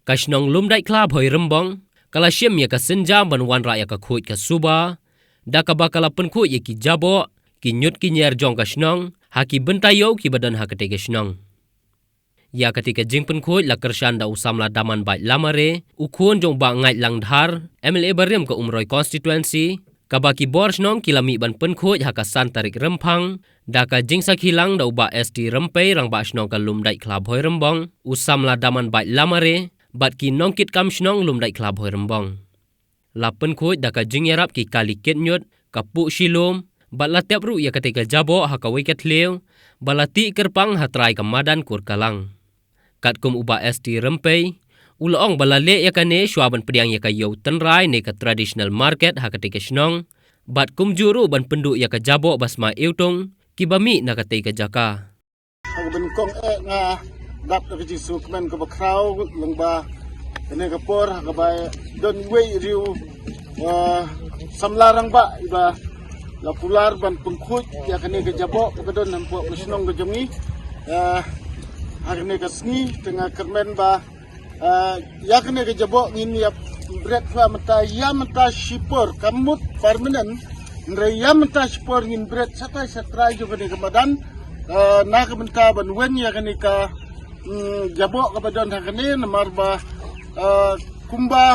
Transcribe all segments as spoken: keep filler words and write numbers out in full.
Ka shnong Lumdaitkhla Bhoirymbong ka la shim ïa ka sienjam ban wanrah ïa ka khuid ka suba, da kaba ka la pynkhuid ïa ki jaboh, ki ñiut ki ñier jong ka shnong ha ki bynta ïew kiba don ha katei ka shnong. Ïa katei ka jingpynkhuid la kyrshan da u samla Damanbait Lamare, u khun jong u Bah Ngaitlang Dhar, M L A barim ka Umroi Constituency, kaba ki bor shnong ki la mih ban pynkhuid ha ka san tarik Rymphang, da ka jingsakhi lang da u Bah S T Rympei, Rangbah Shnong ka Lumdaitkhla Bhoirymbong, u samla Damanbait Lamare bad ki nongkitkam shnong Lumdaitkhla Bhoirymbong. La pynkhuid da ka jingïarap ki kali kit ñiut, ka puh shilum, bad la tep ruh ïa katei ka jaboh ha kawei ka thliew, ba la tih kyrpang ha trai ka madan Kurkalang. Katkum u Bah S T Rympei, u la ong ba la leh ïa kane shwa ban pdiang ïa ka ïew tynrai ne ka traditional market ha katei ka shnong, bad kumjuh ruh ban pynduh ïa ka jaboh ba sma iwtung kiba mih na katei ka jaka. Ha kaba nyngkong eh nga dap da ka jingsngewkmen kaba khraw lyngba kane ka por ha kaba don iwei i riew, eh, samla rangbah iba la kular ban pynkhuid ïa kane ka jaboh kaba don hapoh ka shnong ka jong ngi. Eh, ha kane ka sngi te nga kyrmen ba, eh, ïa kane ka jaboh ngin ïa bret shuwa mynta, ïa mynta shipor, kam mut permanent, hynrei ïa mynta shipor ngin bret shatei shatrai jong kane ka madan, eh, na ka bynta ban weng ïa kane ka, mm, jaboh kaba don ha kane, namar ba, eh, kumba,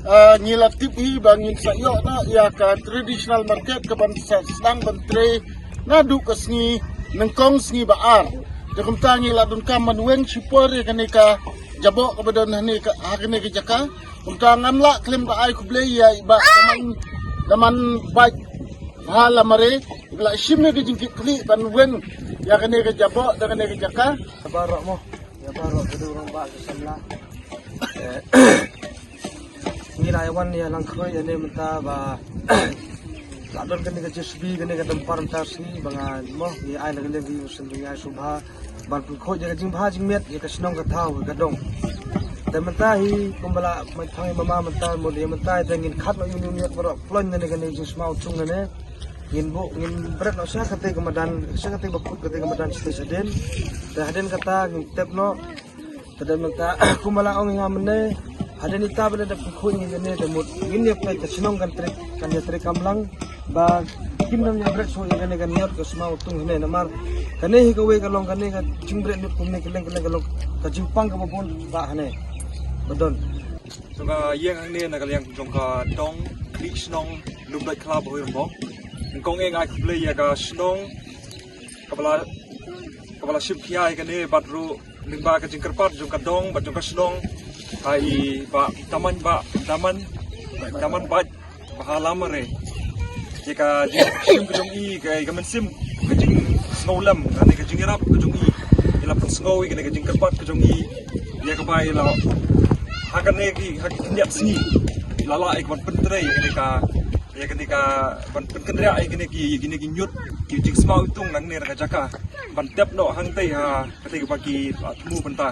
eh, ngi la tip hi ba ngin sa ïoh noh ïa ka traditional market kaban sa sdang ban trei naduh ka sngi nyngkong, sngi ba ar. Te kumta ngi la donkam ban weng shipor ïa kane ka jaboh kaba don hane ka, ha kane ka jaka. Kumta ngan lah khlem da ai khublei ïa i Bah Daman, Damanbait Bha Lamare, i ba la shim ïa ka jingkitkhlieh ban weng ïa kane ka jaboh da kane ka jaka. Ïa baroh mo, ïa baroh ka dei rangbah ka samla. Eh, ngi la ïa wan ïa lang khroi ïa ne mynta ba la don kane ka J C B, kane ka dumper mynta shi ba nga mo ngi ai na ka liang ki shin ngi ai sngewbha ban pynkhuid ïa ka jingbha jingmiat ïa ka shnong ka thaw ka dong. Te mynta hi kumba la mai thang ïa mama mynta mo ïa mynta te ngin khat noh ïa une u ñiut baroh ploñ na ne kane jingsma u chung na ne. Ngin buh, ngin bret noh sha katei ka madan, sha katei ba kut katei ka madan shatei shadien. Te hadien kata ngin tep noh. Te da mynta kumba la ong ïa nga mynne, hadien ita ba la dep pynkhuid ngi kane da mut ngin ïa peit ka shnong kan trei, kan ïa trei kam lang. Ba kim dang ïa bret shuh ïa kane ka ñiut ka sma u tung hane namar kane hi kawei ka long kane ka jingbret ñiut kumne kylleng kylleng ka long ka jingpang kaba bun ba hane ba don. Jong ka ïing hangne na ka liang jong ka dong, ka shnong Lumdaitkhla Bhoirymbong. Nyngkong eh nga ai khublei ïa ka shnong kaba la, kaba la shim khia ïa kane bad ruh lyngba ka jingkyrpad jong ka dong bad jong ka shnong, ha i Bah Daman, Bah Daman, Damanbait Bha Lamare. Ïa ka jingshim ka jong i, ka, ka mynsiem, ka jingsngewlem, kane ka jingïarap ka jong i. I la pynsngew ïa kane ka jingkyrpad ka jong i. Ïa kaba i la, ha kane ki, ha ki khyndiat sngi i la lah ïa ka ban pyntrei ïa kane ka, ïa kane ka ban pynkynriah ïa kine ki, ïa kine ki ñiut ki jingsma u tung nangne na ka jaka. Ban tep noh hangtei ha katei kaba ki la thmu bynta.